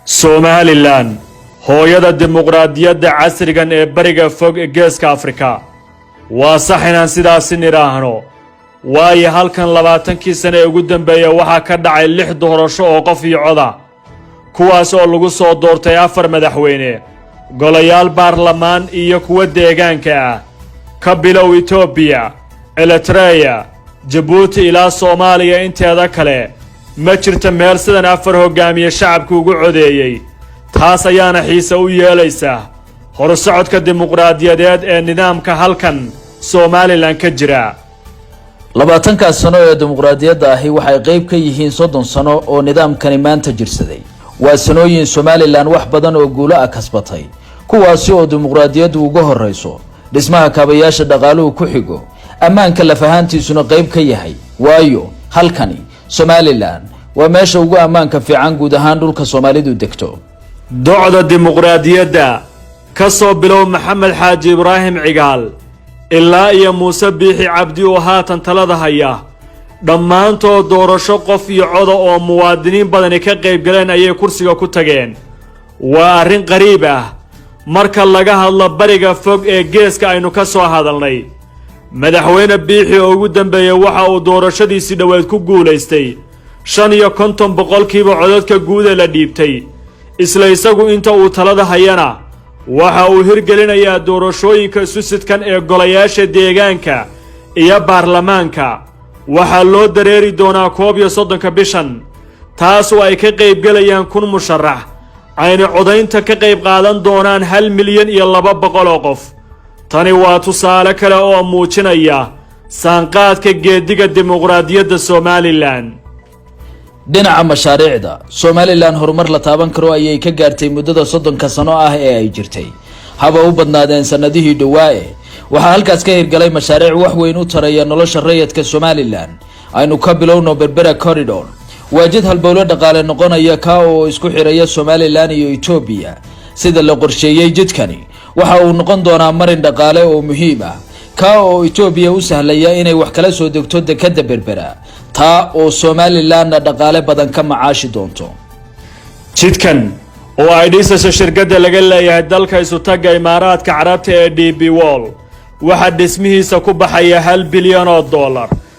Somaliland, hooyada dimuqraadiyadda casrigan ee bariga fog ee Geeska Afrika. Waa sax inaan sidaasi nidhaahno, waayo halkan 20kii sane ee ugu dambeeya waxaa ka dhacay lix doorasho oo qof iyo coda, kuwaas oo lagu soo doortay afar madaxweyne, golayaal baarlamaan iyo kuwa deegaanka ah. Ka bilow Etoobiya, Eritreya, Jabuuti ilaa Soomaaliya inteeda kale, ma jirta meel sidan afar hoggaamiye shacabku ugu codeeyey. Taas ayaana xiise u yeelaysa horusocodka dimuqraadiyadeed ee nidaamka halkan Somaliland ka jira. 20kaas sano ee dimuqraadiyadda ahi waxay qeyb ka yihiin 30 sano oo nidaamkani maanta jirsaday. Waa sanooyin Somaliland wax badan oo guulo ah kasbatay, kuwaasi oo dimuqraadiyaddu uga horeyso, dhismaha kaabayaasha dhaqaaluhu ku xigo, ammaanka laf ahaantiisuna qeyb ka yahay, waayo halkani Somaliland waa meesha ugu ammaanka fiican guud ahaan dhulka Soomaalidu degto. Docda dimuqraadiyadda, ka soo bilow Maxamed Xaaji Ibraahim Cigaal ilaa iyo Muuse Biixi Cabdi oo haatan talada haya, dhammaantood doorasho qof iyo coda oo muwaadiniin badani ka qayb galeen ayay kursiga ku tageen. Waa arrin qariib ah marka laga hadlo bariga fog ee geeska aynu ka soo hadalnay. Madaxweyne Biixi oo ugu dambeeyey waxa uu doorashadiisii dhoweed ku guulaystay 55% codadka guud ee la dhiibtay. Isla isagu inta uu talada hayana waxa uu hirgelinayaa doorashooyinka isu sidkan ee golayaasha deegaanka iyo baarlamaanka. Waxaa loo dareeri doonaa 31-ka bishan, taas oo ay ka qaybgelayaan 1000 musharax, ayna codaynta ka qayb qaadan doonaan 1,000,200 oo qof. Tani waa tusaale kale oo muujinaya saanqaadka geediga dimuqraadiyadda Somaliland. Dhinaca mashaariicda, Somaliland horumar la taaban karo ayay ka gaartay muddada 30ka sano ah ee ay jirtay, haba u badnaadeen sanadihii dhowaae. Waxaa halkaas ka hirgalay mashaariic wax weyn u taraya nolosha rayadka Somaliland. Aynu ka bilowno Berbera Corridor. Waa jid halbowlo dhaqaale noqonaya, ka oo isku xiraya Somaliland iyo Etoobiya. Sida la qorsheeyey, jidkani waxa uu noqon doonaa marin dhaqaale oo muhiim ah, ka oo Etoobiya u sahlaya inay wax kala soo degto dekadda Berbera, taa oo Somalilandna dhaqaale badan ka macaashi doonto. Jidkan oo ay dhisayso shirkadda laga leeyahay dalka Isutagga Imaaraadka Carabta ee DP World, waxaa dhismihiisa ku baxaya $1 bilyan,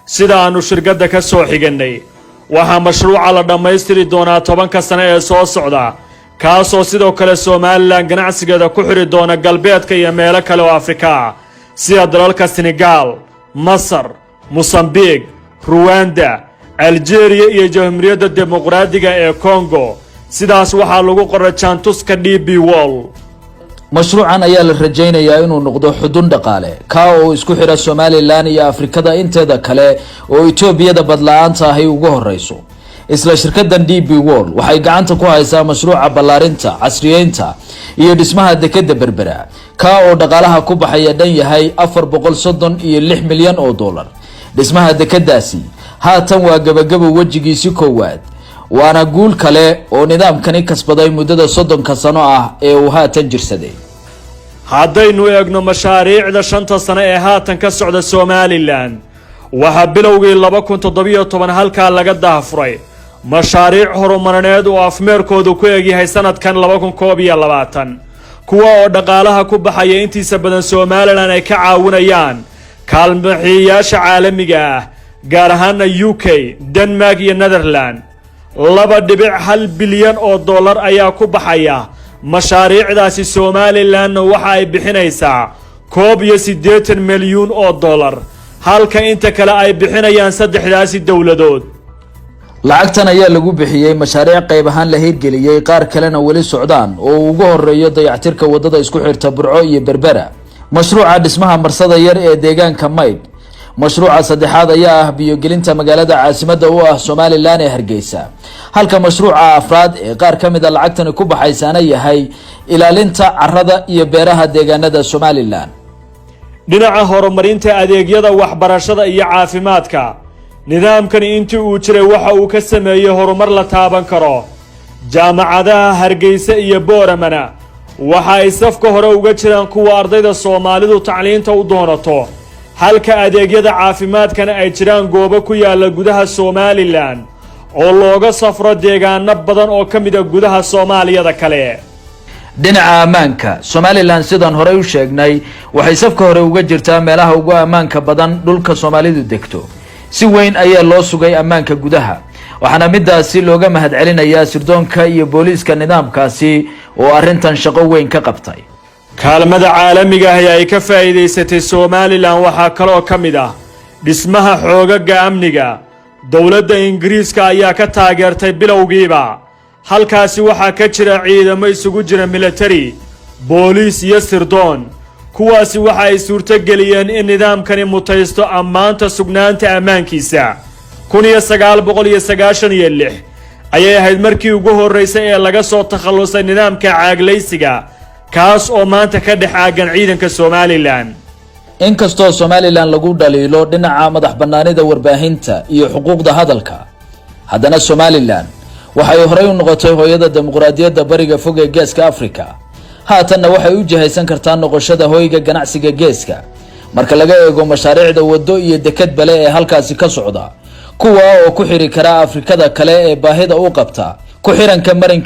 sida aanu shirkadda ka soo xigannay. Waxaa mashruuca la dhammaystiri doonaa 10-ka sane ee soo socda, kaasoo sidoo kale Somaliland ganacsigeeda ku xidhi doona galbeedka iyo meelo kale oo Afrika ah, sida dalalka Senegaal, Masar, Mosambiik, Ruwanda, Aljeeriya iyo Jamhuuriyadda Dimuqraadiga ee Kongo. Sidaas waxaa lagu qoray jaantuska DP World. Mashruucan ayaa la rajaynayaa inuu noqdo xudun dhaqaale, kaa oo isku xidha Somaliland iyo Afrikada inteeda kale, oo Etoobiyada badla-aanta ahi ugu horeyso. Isla shirkadan DP World waxay gacanta ku haysaa mashruuca ballaarinta, casriyeynta iyo dhismaha dekeda Berbera, kaa oo dhaqaalaha ku baxaya dhan yahay $436 milyan. Dhismaha dekadaasi haatan waa gabagabo wejigiisi koowaad, waana guul kale oo nidaamkani kasbaday muddada 30-ka sano ah ee uu haatan jirsaday. Haddaynu eegno mashaariicda 5-ta sano ee haatan ka socda Somaliland, waxaa bilowgii 2017 halkaa laga daahfuray mashaariic horumarineed oo afmeerkoodu ku egyahay sanadkan 2021, kuwa oo dhaqaalaha ku baxaya intiisa badan Somaliland ay ka caawinayaan kaalmaxiyayaasha caalamiga ah, gaar ahaana UK, Denmark iyo Netherland. $2.1 bilyan ayaa ku baxaya mashaariicdaasi. Somalilandna waxa ay bixinaysaa $81 milyuun, halka inta kale ay bixinayaan saddexdaasi dowladood. Lacagtan ayaa lagu bixiyey mashaariic qayb ahaan la hirgeliyey, qaar kalena weli socdaan, oo uu ugu horeeyo dayactirka wadada isku xirta Burco iyo Berbera, mashruuca dhismaha marsada yar ee deegaanka Maydh. Mashruuca saddexaad ayaa ah biyogelinta magaalada caasimadda u ah Somaliland ee Hargeysa, halka mashruuca afraad ee qaar ka mid a lacagtani ku baxaysaana yahay ilaalinta carada iyo beeraha deegaanada Somaliland. Dhinaca horumarinta adeegyada waxbarashada iyo caafimaadka, nidaamkani intii uu jiray waxa uu ka sameeyey horumar la taaban karo. Jaamacadaha Hargeysa iyo Booramana waxa ay safka hore uga jiraan kuwa ardayda Soomaalidu tacliinta u doonato, halka adeegyada caafimaadkana ay jiraan goobo ku yaala gudaha Somaliland. Oo looga safro deegaano badan oo ka mid ah gudaha Soomaaliyada kale. Dhinaca ammaanka, Somaliland sidaan horey u sheegnay waxay safka hore uga jirtaa meelaha ugu ammaanka badan dhulka Soomaalidu degto. Si weyn ayaa loo sugay ammaanka gudaha, waxaana midaasi looga mahadcelinayaa sirdoonka iyo booliiska nidaamkaasi oo arrintan shaqo weyn ka qabtay. Kaalmada caalamiga ah ee ay ka faa'iidaysatay Somaliland waxaa kaloo ka mid ah dhismaha xoogaga amniga. Dowladda Ingiriiska ayaa ka taageertay bilowgiiba. Halkaasi waxaa ka jira ciidamo isugu jira militari, booliis iyo sirdoon. Kuwaasi waxa ay suurtogeliyeen in nidaamkani mutaysto ammaanta sugnaanta ammaankiisa. 1996 ayay ahayd markii ugu horraysay ee laga soo takhallusay nidaamka caaglaysiga, kaas oo maanta ka dhex aagan ciidanka Somaliland. Inkastoo Somaliland lagu dhaliilo dhinaca madax bannaanida warbaahinta iyo xuquuqda hadalka, haddana Somaliland waxay horey u noqotay hooyada dimuqraadiyadda bariga fog ee Geeska Africa. Haatanna waxay u jihaysan kartaa noqoshada hoyga ganacsiga geeska, marka laga eego mashaariicda waddo iyo dekad bale ee halkaasi ka socda, kuwa oo ku xiri kara Afrikada kale ee baahida u qabta ku xiranka marinka.